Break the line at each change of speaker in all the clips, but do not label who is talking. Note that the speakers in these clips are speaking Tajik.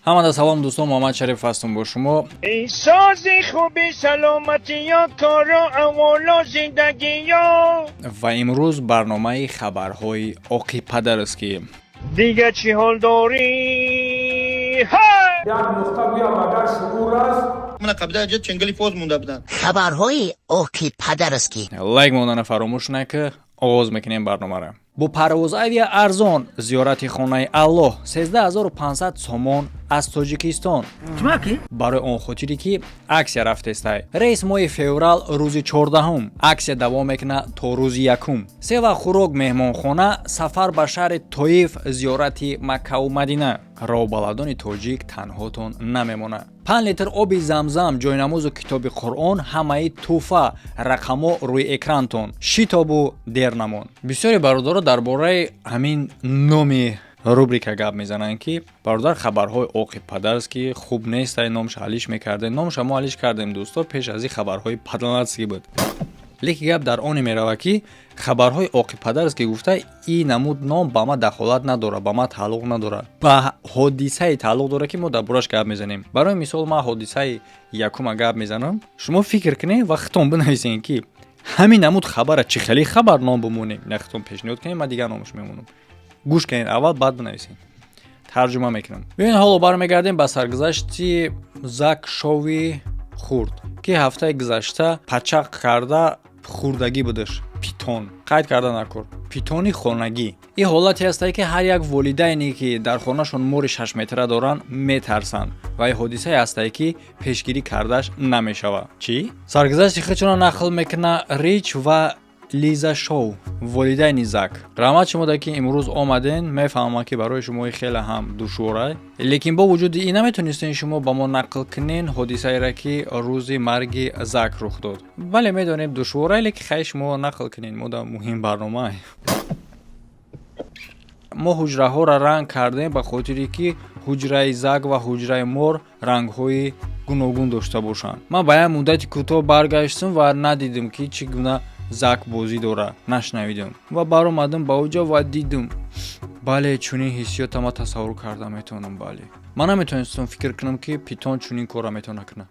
Ҳамада салом, дӯстон, Муҳаммад Шариф ҳастам бо шумо.
Эй сози хуби саломатиё, коро, аввало, зиндагиё.
Ва имрӯз барномаи хабарҳои оқи падар аст, ки
Дига чӣ ҳол дорӣ? Ҳа!
Як нуқта гӯям, агар шуур аст.
Мана қабда ҷа ченгали фоз монда буданд.
Хабарҳои оки падарски.
Лайк мондана фаромӯш нака. Оғоз мекунем барномаро бо парвоз авиа арзон, зиёрати хонаи Аллоҳ, 13 500 сомон аз Тоҷикистон, барои он хотире ки акция рафтестай. Рейс моҳи феврал, рӯзи 14-ум, акция давом мекунад то рӯзи 1-ум. Се вақт хӯрок, меҳмонхона, сафар ба шаҳри Тоиф, зиёрати Маккаву Мадина. Роҳбаладони тоҷик танҳотон намемонад. 5 литр оби Замзам, ҷойнамозу китоби Қуръон, ҳамаи тӯҳфа. Рақамҳо рӯи экрантон, шитобу дер намон. Бисёре бародаро дар бораи ҳамин номи рубрика гап мезананд, ки бародар, хабарҳои оқи падарст, ки хуб нест, ай номша алиш мекардем. Номша мо алиш кардем, дӯсто, пеш аз ин хабарҳои падалатский буд. Лекин гап дар оне меравад, ки хабарҳои оқи падарст, ки гуфта, ин намуд ном ба ма дахолат надорад, ба ма тааллуқ надорад, ба ҳодисае тааллуқ дорад, ки мо дар бораш гап мезанем. Барои мисол, ман ҳодисаи якума гап мезанам, шумо фикр кунед ва худтон бинависед, ки ҳамин намуд хабара чӣ хеле хабар ном бимонем. На, худтон пешниҳод кунед, ман дигар номаш мемонам. Гӯш кунед аввал, баъд бинависед, тарҷума мекунам. Биёед, ҳоло бармегардем ба саргузашти Зак Шови хурд, ки ҳафтаи гузашта пачақ карда хурдагӣ будаш питон. Қайд карда накор, питони хонагӣ. Ин ҳолате ҳастае, ки ҳар як волидайне, ки дар хонашон мори шашметра доранд, метарсанд, ва ин ҳодисае ҳастае, ки пешгирӣ кардаш намешавад. Чӣ саргузашти худшонро нақл мекунад Рич ва Лиза Шоу, волидайни Зак. Раҳмат шумода, ки имрӯз омаден. Мефаҳмам, ки барои шумо хеле ҳам душвора, лекин бо вуҷуди ин наметонистен шумо ба мо нақл кунен ҳодисаеро, ки рӯзи марги Зак рух дод. Бале, медонем, душвора, лекин хай, шумо нақл кунен, мода муҳим барнома. Мо ҳуҷраҳоро ранг кардем, ба хотире ки ҳуҷраи Зак ва ҳуҷраи мор рангҳои гуногун дошта бошанд. Ман ба як муддати кӯтоҳ баргаштам ва надидам, ки чӣ гуна Зак бозӣ дорад, нашнавидам ва баромадам ба оҷа ва дидам. Бале, чунин ҳиссиёта ман тасаввур карда метавонам. Бале, ман наметавонистам фикр кунам, ки питон чунин корро метавонад кунад.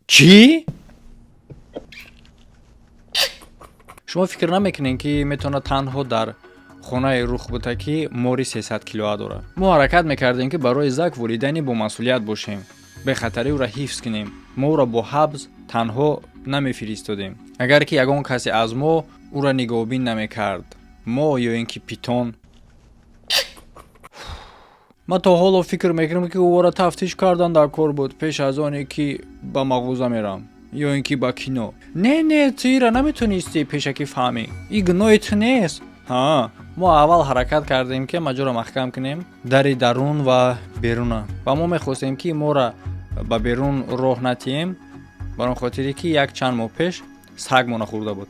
Чӣ шумо фикр намекунед, ки метавонад танҳо дар хонаи рух бута, ки мори 300 килоа дорад? Мо ҳаракат мекардем, ки барои Зак волидайни бомасъулият бошем, бехатарӣ ӯро ҳифз кунем. Мо ӯро бо ҳабз танҳо намефиристодем. Агар ки ягон касе аз мо ӯро нигоҳубин намекард, мо ё ин ки питон. Ман то ҳоло фикр мекунам, ки ӯро тафтиш кардан дар кор буд, пеш аз оне ки ба мағоза мерам ё ин ки ба кино. Не, не, ту ира наметонистӣ пешакӣ фаҳмӣ, ин гуноҳи ту нест. Ҳа, мо аввал ҳаракат кардем, ки маҷоро маҳкам кунем, дари дарун ва беруна, ва мо мехостем, ки моро ба берун роҳ натиҳем, бар он хотире ки як чанд моҳ пеш саг мо нахӯрда буд.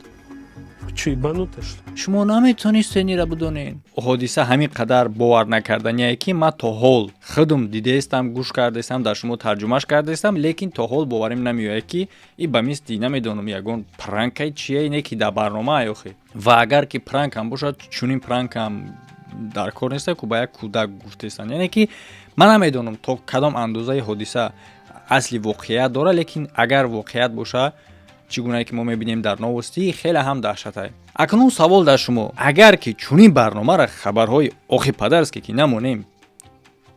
Шумо наметонистед ира бидонед. Ҳодиса ҳамин қадар бовар накарданияе, ки ман то ҳол худум дидаистам, гӯш кардаистам, дар шумо тарҷумаш кардаистам, лекин то ҳол боварим намеояд, ки и ба мисли, намедонам, ягон пранкай чие, не ки дар барнома охи. Ва агар ки пранкам бошад, чунин пранкам дар кор неста, ку ба як кӯдак гуфтаистанд. Яъне ки ман намедонам, то кадом андозаи ҳодиса асли воқеият дорад, лекин агар воқеият боша, чӣ гунае ки мо мебинем дар новости, хеле ҳам даҳшатае. Акнун савол дар шумо: агар ки чунин барномаро хабарҳои охи падарске ки намонем,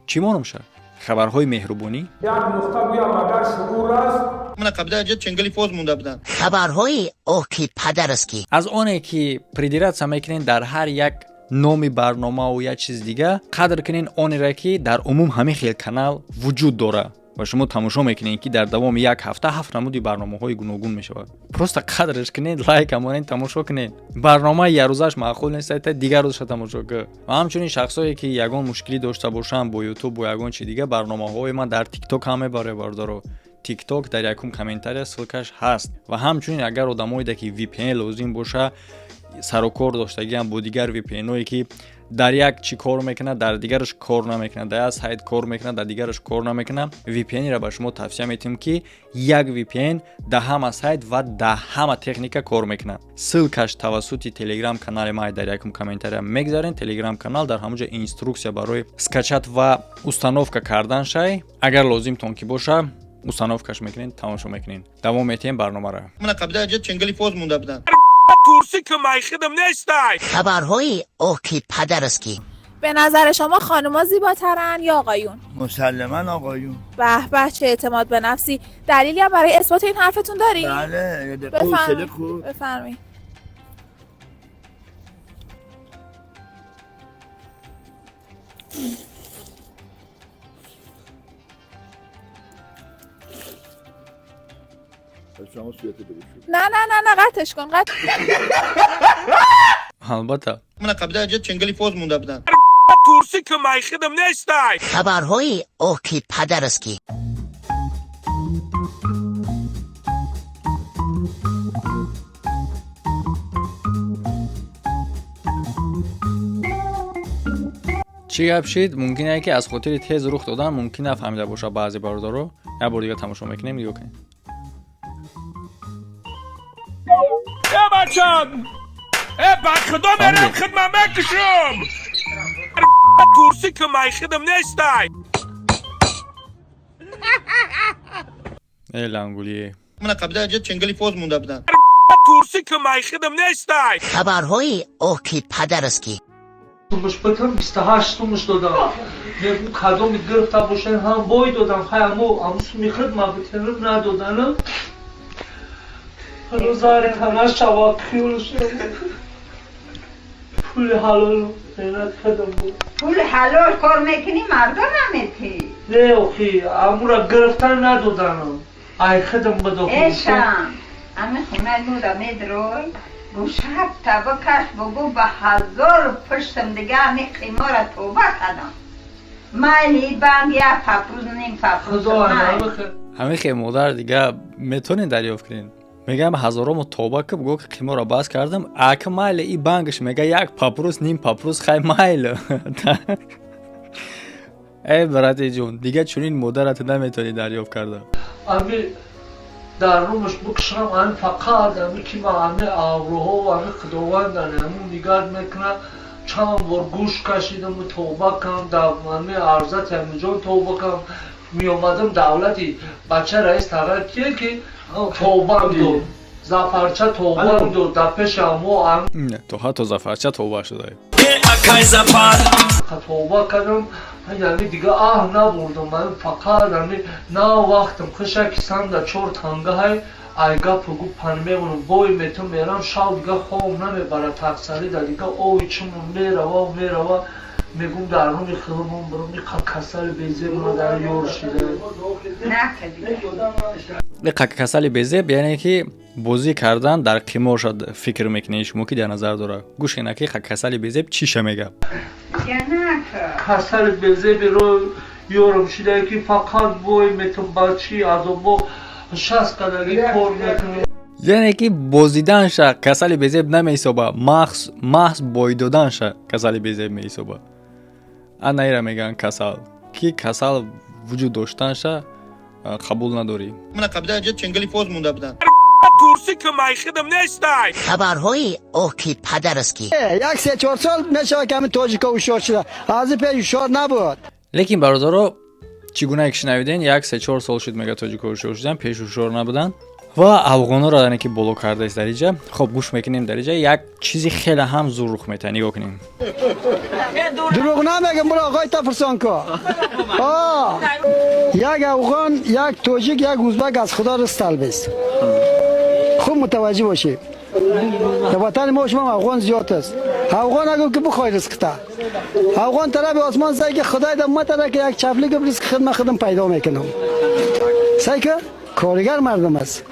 чӣ монам шавад? Хабарҳои меҳрубонӣ?
Як нуқта гӯям, агар шуур аст.
Мана қабда ҷа ченгали фоз монда буданд.
Хабарҳои оки падарски.
Аз оне ки придираться мекунен дар ҳар як номи барномаву як чиз дига, қадр кунен онеро, ки дар умум ҳамин хел канал вуҷуд дорад ва шумо тамошо мекунед, ки дар давоми як ҳафта ҳафт намуди барномаҳои гуногун мешавад. Просто қадрш кунед, лайк амонед, тамошо кунед. Барномаи ярӯзаш маъқул нест, айта дигар рӯзша тамошо кун. Ва ҳамчунин шахсое, ки ягон мушкилӣ дошта бошанд бо Ютуб, бо ягон чи дига, барномаҳои ман дар Тикток ҳам мебаред, бародаро. Тикток дар якум комментария ссылкаш ҳаст. Ва ҳамчунин агар одамоеда, ки VPN лозим боша, сарукор доштагиам бо дигар VPN-ое, ки Дар як чӣ кор мекунад, дар дигараш кор намекунад, дар як сайт кор мекунад, дар дигараш кор намекунад. VPN-ро ба шумо тавсия метиҳем, ки як VPN дар ҳама сайт ва дар ҳама техника кор мекунад. Ссылкаш тавассути телеграм канали май дар якум комментария мегзарен. Телеграм канал, дар ҳамонҷо инструксия барои скачать ва установка кардан шай. Агар лозимтон ки боша, установкаш мекунед, тамошо мекунед. Давом метиҳем барномаро.
Мана қабда ҷа ченгали фоз монда буданд.
ترسی که میخدم نیستای.
خبرهای اوکی پدرسکی.
به نظر شما خانوما زیباترن یا آقایون؟
مسلما آقایون.
به به، چه اعتماد به نفسی! دلیلی هم برای اثبات این حرفتون دارین؟
بله، یه دقیقه حوصله
بفرمایید.
کو.
بفرمایید.
شما صورت بگو.
نه نه نه نه، قطعش کن، قطع.
Албатта.
Мана қабда ҷа ченгали фоз монда буданд.
ترسی که میخدم نیستای.
خبرهای اوکی پدرسکی.
Чӣ гап шид? Мумкин ки аз хотири тез рух додан мумкин нафаҳмида боша баъзе бародаро. Як бор дига тамошо мекунем, нигоҳ кунед.
ای بچم، ای با خدا میرم.
فهمیدی.
خدمت میکشم. ترسی که میخدم نیستای.
Э, лангулие!
Мана қабда ҷа ченгали фоз монда буданд.
ترسی که میخدم نیستای.
خبرهای اوکی پدرسکی.
Сумаш бикам, 28 сумаш додам. Мегум, кадоми гирифта бошен, ҳам бой додам. Хай, аму аму суми хидма битенам, надоданам. Ҳанӯз тана шава хиёл. Пули ҳалол меҳнат кардам буд.
Пул ҳалол кор мекунӣ, мардум наметӣ.
Не, охи, амура гирифтан надоданам. Ай хидм бидо.
Эшам ами хонаи нура медрой, гӯшабта бикаш, бугӯ ба ҳазор пуштам дига ами қимора тоба кардам. Майли, банг як папруз, ним папруз.
Худо
майли.
Ҳамин хел модар дига метонед дарёфт кунед. Мегам, ҳазоромо тоба ки буго, ки қиморро бас кардам, ака майли, и бангаш мега як папрус, ним папрус, хай майли. Э, брати ҷон, дига чунин модарат наметонӣ дарёфт карда.
Ами дар румаш бикушам, ами фақат ами ки ма ами авруҳо, ами худовандане, аму нигаҳ мекунад. Чанд бор гӯш кашидаму тавба кардам, дар ами арзати амиҷон тавба кардам. Меомадам, давлати бача раис тағйир кие ки тавбам дод, зафарча тавбам дод дар пеши амо ами.
То ҳатто зафарча тавба шуда.
Тавба кардам, яъне дига аҳ набурдам. Ман фақат ами на вақтам хуша ки санда чор тангаҳай, ай гапу гуп пан мемонам, бой метум, мерам, шав дига хоб намебарад, тақсари да дига ои чумон мерава, мерава. Мегум, дар руми хилмон бурум, иқа касали безеб ма дар ёр шида.
Накардӣ.
Иқа касали безеб, яъне ки бозӣ кардан дар қимор шад, фикр мекунед шумо ки дар назар дора. Гӯш кунед ки касали безеб чиша мега.
Дига накард.
Касали безеби ро ёрам шида, ки фақат бой метум, бачи азобо шаст кадаги кор мекунем.
Яъне ки бозиданша касали безеб намеҳисоба, маҳз бой доданша касали безеб меҳисоба. Ана ира мегӯянд касал, ки касал вуҷуд доштанша қабул надорӣ.
Мана қабда ҷа ченгали фоз монда буданд.
ترسی که میخدم نیستای.
خبرهای اوکی پدرسکی.
Як се чор сол мешавад, ки ҳамин тоҷико ҳушёр шуда, аз ин пеш ҳушёр набуд.
Лекин, бародаро, чӣ гунае ки шунавиден, як се чор сол шуд, мега, тоҷико ҳушёр шудан, пеш ҳушёр набуданд ва афғонҳоро яъне ки боло кардааст дар иҷа. Хоб, гӯш мекунем, дар иҷа як чизи хеле ҳам зур рух метаҳад, нигоҳ кунем.
Дурӯғ намегам, буро оғои та пурсон ку. Як афғон, як тоҷик, як узбек аз худо ризқ талбест. Хуб мутаваҷҷӣ бошед, дар ватани мо шумо афғон зиёд аст. Афғон нагӯ ки бихоҳ ризқта, афғон тарафи осмон сай ки худой да матара ки як чафли гуфт, ризқи хидма худам пайдо мекунам. Сай ки коригар мардум аст.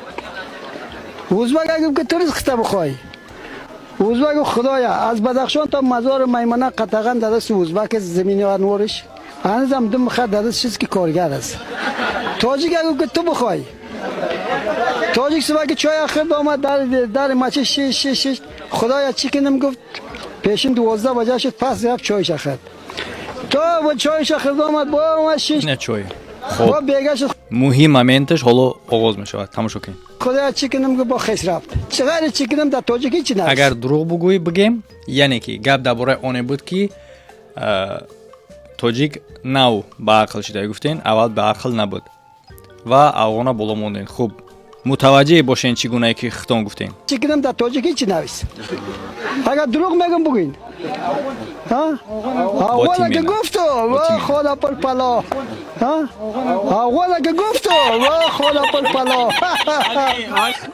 Узбек гуфт ки ту ризқта бихоҳ, узбек гуфт: худоя, аз Бадахшон то мазори Маймона қатаған дар дасти узбек, замини анвориш ҳанӯзам ду миха дар даст чиз ки коргар аст. Тоҷик гуфт ки ту бихоҳ, тоҷик субҳ ки чой хӯрд, омад дар мачи шиш шиш шиш, худоя, чӣ кунам? Гуфт. Пешин 12 بجه شد پس رفت چایش خورد. تا با چایش خورد آمد با آمد شش
Не чой.
با
Хоб,
بیگه شد
муҳим моменташ ҳоло оғоз мешавад, тамошо кунед.
خدا چی کنم که با خس رفت. چقدر چی کنم در تاجیکی چی نست.
Агар дурӯғ бугӯӣ бигем, яъне ки гап дар бораи оне буд, ки тоҷик нав ба ақл шида гуфтен, аввал ба ақл набуд ва афғона боло монден. Хуб, мутаваҷҷеҳ бошен, чӣ гунае ки хитон гуфтен.
چی کنم در تاجیکی چی نویس. اگر دروغ میگم بگین. ها؟ اولا که
تیمینه.
گفتو
با
و
تیمینه.
خدا پر پلا. ها؟ اولا که گفتو و خدا پر پلا.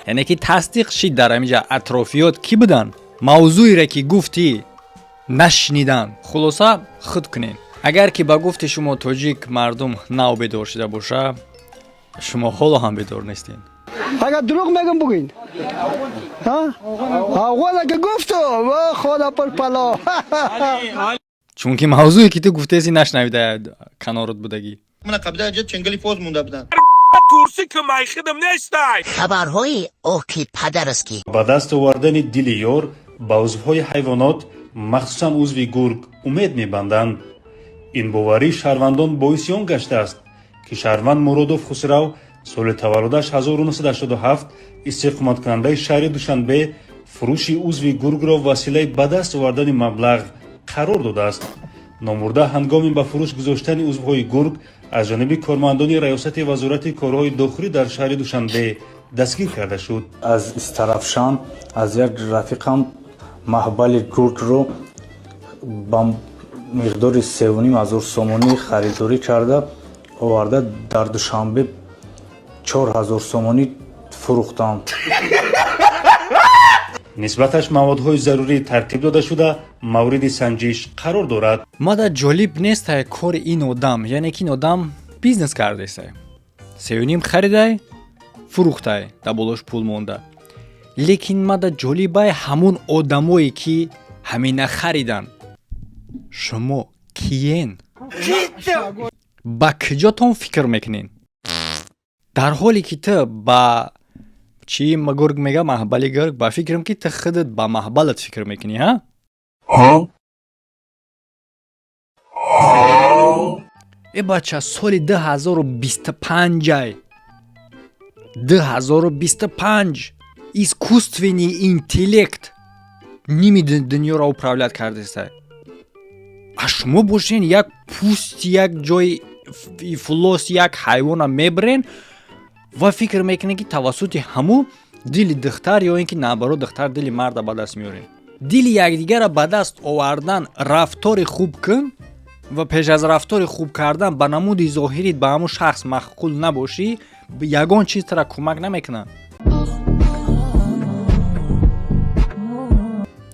Яъне ки тасдиқ шид, дар ҳаминҷа атрофиёт кӣ буданд, мавзӯере ки гуфтӣ нашнидан. Хулоса, худ кунед. Агар ки ба гуфти шумо тоҷик мардум нав бедор шида боша, шумо ҳоло ҳам бедор нестед.
اگر دروغ میگم بگین. ها؟ اولا که گفتو و خدا پر پلا.
Чунки мавзӯе ки ту гуфтеси нашнавида, канорот будагӣ.
Мана қабида ҷа ченгали поз монда буданд.
Турсӣ ки майхидам нестай.
Хабарҳои оки падарски.
Ба даст овардани дили ёр ба узвҳои ҳайвонот, махсусан узви гург, умед мебанданд. Ин боварии шаҳрвандон боиси он гаштааст, ки шаҳрванд Муродов Хусрав, соли таваллудаш 1987, истиқоматкунандаи шаҳри Душанбе, фурӯши узви гургро василаи ба даст овардани маблағ қарор додааст. Номурда ҳангоми ба фурӯш гузоштани узвҳои гург аз ҷониби кормандони раёсати Вазорати корҳои дохилӣ дар шаҳри Душанбе дастгир карда шуд.
Аз Истарафшан аз як рафиқам маҳбали гургро ба миқдори 3500 сомонӣ харидорӣ карда оварда, дар Душанбе 4000 сомонӣ фурӯхтам.
Нисбаташ маводҳои зарурӣ тартиб дода шуда, мавриди санҷиш қарор дорад.
Мада ҷолиб нестай кори ин одам, яъне ки ин одам бизнес кардесай, сеюним харидай, фурӯхтай, дар болош пул монда. Лекин мада ҷолибай ҳамун одамое, ки ҳамина харидан. Шумо киен, ба куҷотон фикр мекунед, дар ҳоле ки ту ба чӣ гург мега, маҳбали гург, ба фикрам, ки ту худат ба маҳбалат фикр мекунӣ, ҳа? Э бача, соли 2025-ай, 2025, искусственный интеллект ними дунёро управлять кардестай, а шумо бошен, як пӯсти як ҷои ифлос як ҳайвона мебарен ва фикр мекунед, ки тавассути ҳамун дили духтар ё ин ки наоборот духтар дили марда ба даст меорем. Дили якдигарро ба даст овардан рафтори хуб кун ва пеш аз рафтори хуб кардан ба намуди зоҳирит ба ҳамун шахс маъқул набошӣ, ягон чиз тара кӯмак намекунад.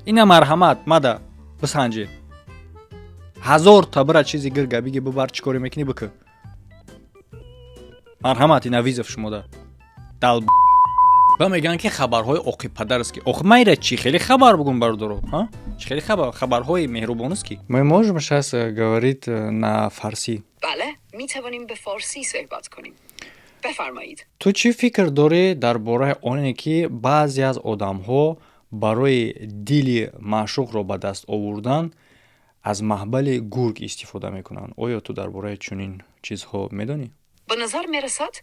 Ина марҳамат, мада бисанҷед, ҳазорта бира чизи гирга биги, бибар, чӣ коре мекунӣ, бикӯ. Марҳамат, ина вызов шумода дал ба мегӯянд, ки хабарҳои оқи падараст, ки ох майра чӣ хеле хабар бугум, бародаро, чӣ хеле хабар, хабарҳои меҳрубонаст, ки мы можем сейчас говорить на фарси?
بله، می توانیم به فارسی صحبت کنیم. بفرمایید.
Ту чӣ фикр дорӣ дар бораи оне, ки баъзе аз одамҳо барои дили маъшуқро ба даст овардан аз маҳбали гург истифода мекунанд? Оё ту дар бораи чунин чизҳо медонӣ?
به نظر می رسد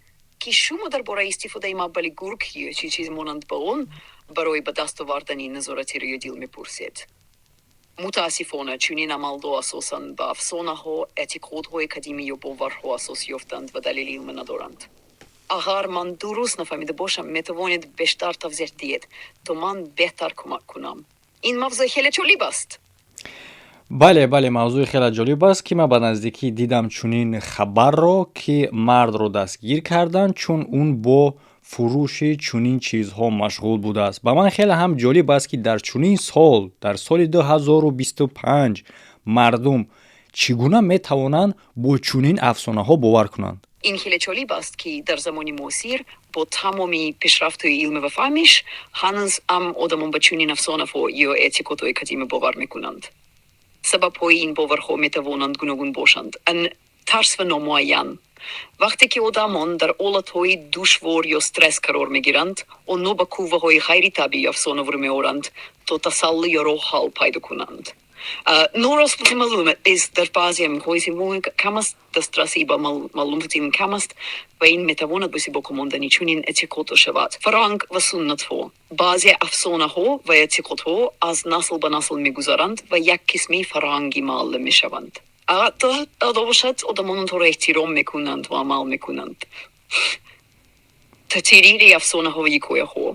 که شما درباره استفاده مهبل گرگ یا چی چیز مانند به آن برای به دست آوردن نظارت روی دل میپرسید. متاسفانه چنین عملها اساساً به افسانه ها، اعتقادهای قدیمی یا باورها اساس یافتند و دلیل علمی ندارند. اگر من درست نفهمیده باشم، میتوانید بیشتر توضیح دهید تا من بهتر کمک کنم. این موضوع خیلی جالب است.
Бале, бале, мавзӯи хеле ҷолиб аст, ки ман ба наздикӣ дидам чунин хабарро, ки мардро дастгир карданд, чун ӯ бо фурӯши чунин чизҳо машғул будааст. Ба ман хеле ҳам ҷолиб аст, ки дар чунин сол, дар соли 2025, мардум чӣ гуна метавонанд бо чунин афсонаҳо бовар кунанд.
این خیلی جالب است که در زمان معاصر با تمامی پیشرفت‌های علمی و فهمش هنوز هم آدمان به چنین افسانه‌ها یا اعتقادهای قدیمی باور میکنند. سبب‌های این باورها میتوانند گوناگون باشند. ان ترس و نامعین Вақте ки одамон дар ҳолатҳои душвор ё стресс қарор мегиранд, онҳо ба қувваҳои ғайритабиӣ афсонавор меоранд, то тасаллӣ ё роҳ ҳал пайдо кунанд. Норост маълум аст, дар баъзе ҳамҳои кам аст, дастрасӣ ба маълумоти кам аст ва ин метавонад боиси боқӣ мондани чунин эътиқодҳо шавад. Фарҳанг ва суннатҳо. Баъзе афсонаҳо ва эътиқодҳо аз насл ба насл мегузаранд ва як қисми фарҳанги маҳалла мешаванд. Бошад, одамон онҳоро эҳтиром мекунанд ва амал мекунанд. Таъсири афсонаҳо ва ҳикояҳо.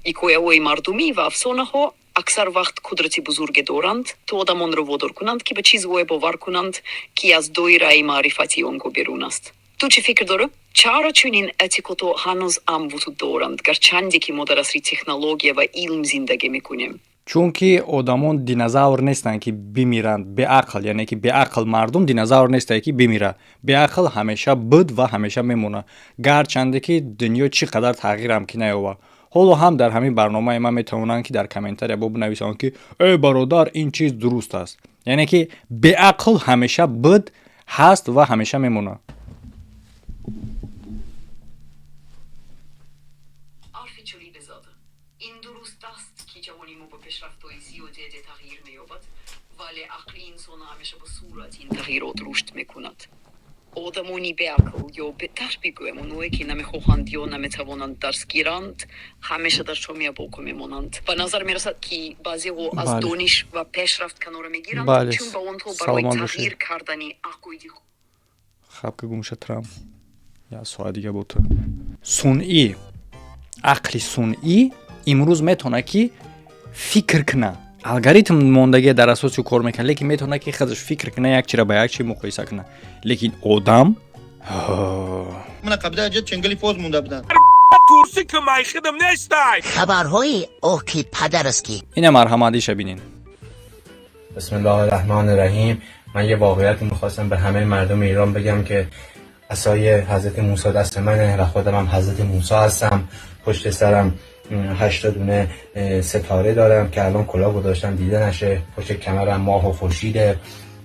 Ҳикояҳои мардумӣ ва афсонаҳо аксар вақт қудрати бузурге доранд, то одамонро водор кунанд, ки ба чизҳое бовар кунанд, ки аз доираи маърифати онҳо берун аст. Ту чӣ фикр дорӣ? Чаро чунин эътиқодҳо ҳанӯз ҳам вуҷуд доранд, гарчанде ки мо дар асри технология ва илм зиндагӣ мекунем?
Чунки одамон динозавр нестанд, ки бимиранд. Беақл, яъне ки беақл мардум динозавр нестае, ки бимира. Беақл ҳамеша буд ва ҳамеша мемонад, гарчанде ки дунё чӣ қадар тағйирам ки наёбад. Ҳоло ҳам дар ҳамин барномаи ман метавонанд, ки дар комментария бо бинависанд, ки э бародар, ин чиз дуруст аст. Яъне ки беақл ҳамеша буд, ҳаст ва ҳамеша мемонад.
Ҳарфи ҷолибе зад. Ин дуруст аст, ки ҷаҳони мо бо пешрафтҳои зиёде тағйир меёбад, вале ақли инсон ҳамеша бо суръати ин тағйирот рушд мекунад. Одамони беақл ё беҳтар бигӯем, онҳое ки намехоҳанд ё наметавонанд дарс гиранд, ҳамеша дар ҷомеа боқӣ мемонанд. Ба назар мерасад, ки баъзеҳо аз дониш ва пешрафт канора мегиранд, чун ба онҳо барои
Саломат бошед.
тағйир кардани ақоиди
Хаб, ки гумша трам як соат дига бо ту. Сунъӣ, ақли сунъӣ имрӯз метавонад, ки фикр куна. Алгоритм мондагия, дар асоси кор мекунад, лекин метавонад, ки худаш фикр куна, як чира ба як чи муқоиса куна, лекин одам
Мана қабда ҷа ченгали поз монда буданд.
Турсӣ ки майхидам нестай.
Хабарҳои оки падарски.
Ина, марҳаматиша бинин.
بسم الله الرحمن الرحیم. من یه واقعیت رو میخواستم به همه مردم ایران بگم که عصای حضرت موسی دست منه و خودم هم حضرت موسی هستم. پشت سرم هشتا دونه ستاره دارم که الان کلاه گذاشتم دیده نشه. پشت کمرم ماه و خورشیده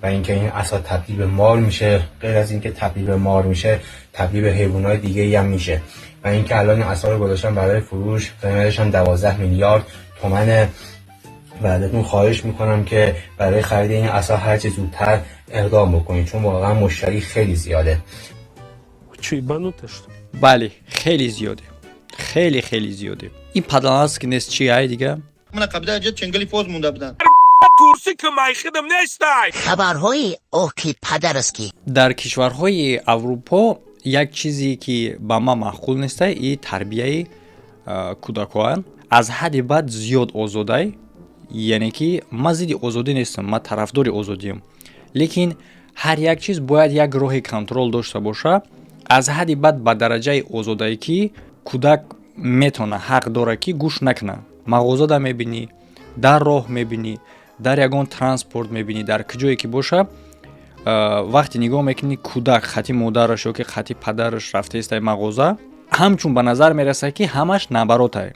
و اینکه این عصا تبدیل به مار میشه. غیر از اینکه تبدیل به مار میشه، تبدیل به حیوانات دیگه ای هم میشه. و اینکه الان این عصا رو گذاشتم برای فروش، قیمتش هم 12 میلیارد تومنه و ازتون خواهش میکنم که برای خرید این عصا هر چه زودتر اقدام بکنید، چون واقعا مشتری خیلی زیاده.
Бале, хеле зиёде, хеле хеле зиёде. Ин падаласки нест, чи ай дига?
Мана қабда ҷа ченгали поз монда буданд.
Турсӣ ки майхидам нестай.
Хабарҳои оки падарски.
Дар кишварҳои Аврупо як чизе, ки ба ман маъқул нестай, и тарбияи кӯдакоан аз ҳадди бад зиёд озодай. Яъне ки ман зидди озодӣ нестам, ман тарафдори озодиам, лекин ҳар як чиз бояд як роҳи контрол дошта боша. Аз ҳадди бад ба дараҷаи озодае, ки кӯдак метавона, ҳақ дорад, ки гӯш накуна. Мағозада мебинӣ, дар роҳ мебинӣ, дар ягон транспорт мебинӣ, дар куҷое ки боша, вақте нигоҳ мекунӣ, кӯдак хати модараш ё ки хати падараш рафтаистай мағоза, ҳамчун ба назар мерасад, ки ҳамаш наоборотае,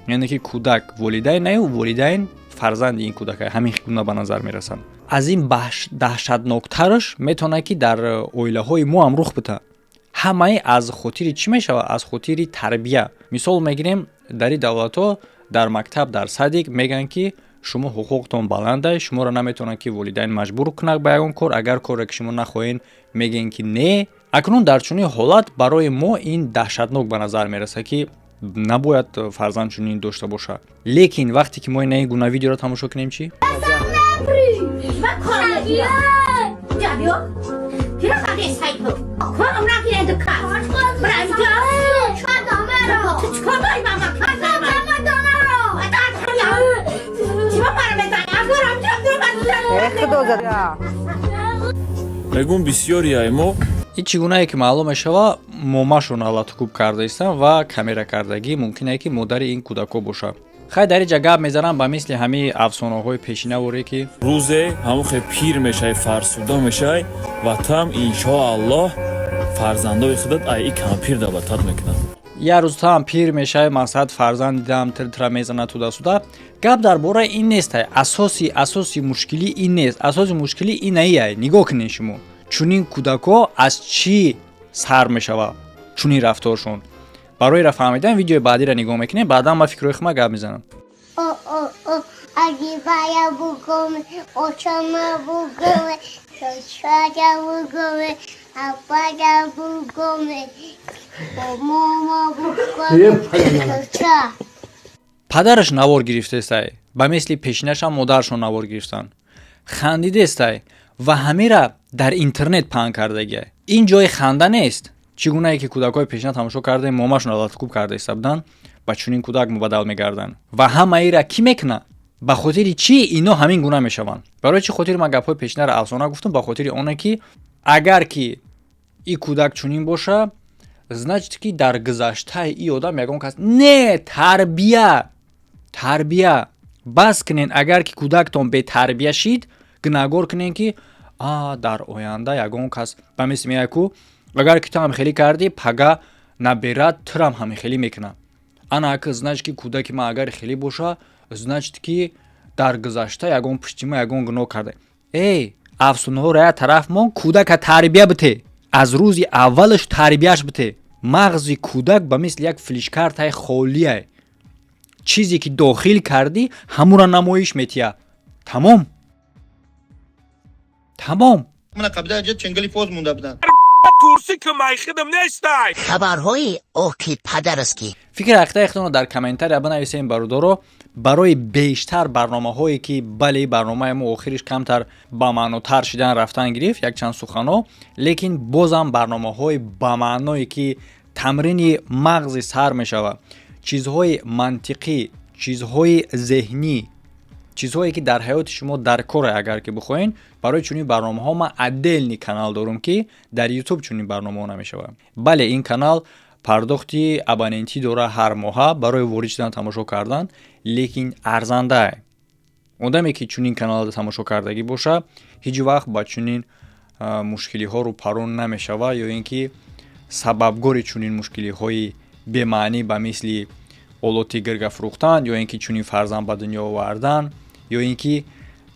яъне ки кӯдак волидайн наю, волидайн фарзанди ин кӯдакай. Ҳамин гуна ба назар мерасанд. Аз ин даҳшатноктараш метавонад, ки дар оилаҳои мо ҳам рух бита. Ҳамаи аз хотири чӣ мешавад? Аз хотири тарбия. Мисол мегирем, дар ин давлатҳо дар мактаб, дар садик мегӯянд, ки шумо ҳуқуқтон баландай, шуморо наметавонанд, ки волидайн маҷбур кунад ба ягон кор. Агар коре ки шумо нахоҳед, мегӯем, ки не. Акнун дар чунин ҳолат барои мо ин даҳшатнок ба назар мерасад, ки набояд фарзанд чунин дошта бошад. Лекин вақте ки мо ин гуна видеоро тамошо кунем, чӣ?
Мегӯм, бисёри ай мо
Ин чӣ гунае ки маълум мешава, момашон латукуб карда истанд ва камера кардагӣ. Мумкине, ки модари ин кӯдакҳо бошад. Хай, дар инҷа гап мезанам ба мисли ҳамаи афсонаҳои пешинаворе, ки
рӯзе ҳамон хел пир мешавӣ, фарсуда мешавӣ ва там, иншоаллоҳ, фарзандои худат ай и кампир даъватат мекунанд.
Як рӯз таам пир мешавӣ, мақсад фарзанд дидам, тиртира мезанад туда-суда. Гап дар бораи ин нестай. Асоси мушкилӣ ин нест. Асоси мушкилӣ инаияй. Нигоҳ кунед шумо. Чунин кӯдакҳо аз чӣ сар мешава чунин рафторшон? Барои ра фаҳмидан видеои баъдиро нигоҳ мекунем, баъдан ман фикрҳои хума гап мезанам.
О, о, о, агибая бугоме, очама бугоме, чочая бугоме, апая бугоме, мома бугоме, чоча.
Падараш навор гирифтестай, ба мисли пешинашам модарашон навор гирифтанд, хандидестай ва ҳамира дар интернет паҳн кардагиай. Ин ҷои ханда нест. Чӣ гунае ки кӯдакҳои пешина тамошо кардем, момашон латукӯб карда иста буданд, ба чунин кӯдак мубаддал мегарданд. Ва ҳамаира кӣ мекунад? Ба хотири чӣ ино ҳамин гуна мешаванд? Барои чӣ хотир ман гапҳои пешинаро афсона гуфтам? Ба хотири оне ки агар ки и кӯдак чунин боша, значит ки дар гузаштаи и одам ягон кас не тарбия. Тарбия бас кунен. Агар ки кӯдактон бетарбия шид, гунаҳгор кунен ки а дар оянда ягон кас ба мисли меяд ку, агар ки ту ҳамхелӣ кардӣ, пага наберат турам ҳамхелӣ мекунад. Ана ака, значит ки кӯдаки ман агар хелӣ боша, значит ки дар гузашта ягон пушти ма ягон гуноҳ карда. Эй, афсунаҳоро як тараф мон, кӯдака тарбия бите, аз рӯзи аввалаш тарбияш бите. Мағзи кӯдак ба мисли як флешкартаи холие, чизе ки дохил кардӣ, ҳамура намоиш метиҳад. Тамом, тамом.
Мана қабида ҷа ченгали поз монда буданд.
Турсӣ ки майхидам нестай.
Хабарҳои оки падарски.
Фикри ҳақиқаи худтонро дар комментария бинависем, бародаро, барои бештар барномаҳое ки, бале, барномаи мо охириш камтар ба маънотар шидан рафтан гирифт якчанд суханҳо, лекин бозам барномаҳои ба маъное ки тамрини мағзи сар мешавад, чизҳои мантиқӣ, чизҳои зеҳнӣ, чизҳое ки дар ҳаёти шумо дар коре, агар ки бихоҳед, барои чунин барномаҳо ман отдельный канал дорум, ки дар Ютуб чунин барномаҳо намешавад. Бале, ин канал пардохти абонентӣ дора ҳар моҳа барои ворид шудан, тамошо кардан, лекин арзандае. Одаме ки чунин каналро тамошо кардагӣ боша, ҳеҷ вақт ба чунин мушкилиҳо рӯпарӯ намешавад ё ин ки сабабгори чунин мушкилиҳои бемаънӣ, ба мисли олоти гирга фурӯхтан ё ин ки чунин фарзанд ба дунё овардан, ё ин ки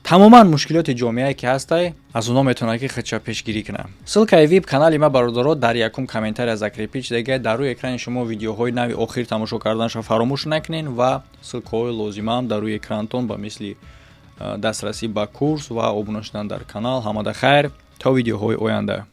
тамоман мушкилоти ҷомеае ки ҳастай, аз онҳо метавонад ки худша пешгирӣ кунад. Ссылкаи вип канали ма, бародаро, дар якум комментария закрепить шудага. Дар рӯи экрани шумо видеоҳои нави охир тамошо карданашро фаромӯш накунед ва ссылкаҳои лозимаам дар рӯи экранатон, ба мисли дастрасӣ ба курс ва обуна шудан дар канал. Ҳамада хайр, то видеоҳои оянда.